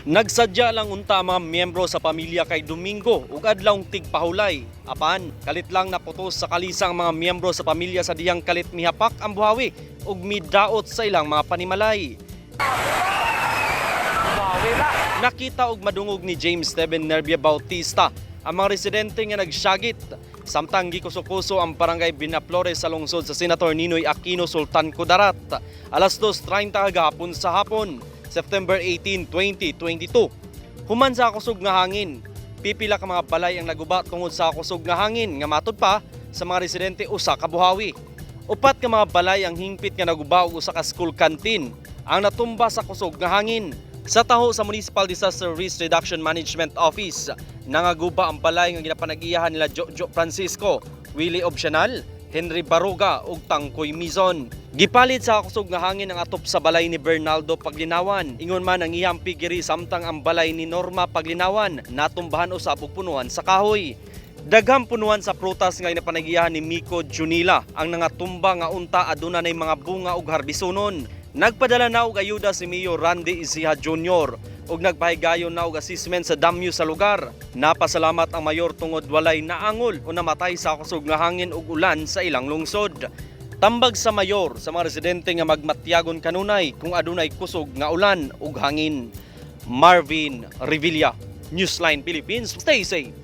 Nagsadya lang unta ang mga miyembro sa pamilya kay Domingo ug adlawng tigpahulay. Apan, kalit lang naputos sa kalisa ang mga miyembro sa pamilya sa diyang kalit mihapak ang buhawi ug midaot sa ilang mga panimalay. Nakita og madungog ni James Steven Nervia Bautista ang mga residente nga nagsyagit samtang gikuso-kuso ang barangay Binaflores sa lungsod sa Senator Ninoy Aquino, Sultan Kudarat, alas 2:30 kagahapon sa hapon, September 18, 2022. Human sa kusog nga hangin, pipila ka mga balay ang naguba tungod sa kusog nga hangin nga matud pa sa mga residente usa ka buhawi. Upat ka mga balay ang hingpit nga naguba og usa ka school canteen ang natumba sa kusog nga hangin. Sa taho sa Municipal Disaster Risk Reduction Management Office, nangaguba ang balay nga ginapanag-iyahan nila Jojo Francisco, Willie Obsyanal, Henry Baruga ug Tangkoy Mizon. Gipalit sa kusog nga hangin ang atop sa balay ni Bernaldo Paglinawan. Ingon man ang iyang pigiri, samtang ang balay ni Norma Paglinawan natumbahan usab og punuan sa kahoy. Daghang punuan sa prutas nga ginapanag-iyahan ni Miko Junila ang nangatumba nga unta aduna nay mga bunga ug harbisunon. Nagpadala na og ayuda si Mayor Randy Ecija Jr. ug nagpahigayon na og assessment sa damyo sa lugar. Napasalamat ang mayor tungod walay naangol o namatay sa kusog nga hangin ug ulan sa ilang lungsod. Tambag sa mayor sa mga residente nga magmatyagon kanunay kung adunay kusog nga ulan ug hangin. Marvin Revilla, Newsline Philippines. Stay safe.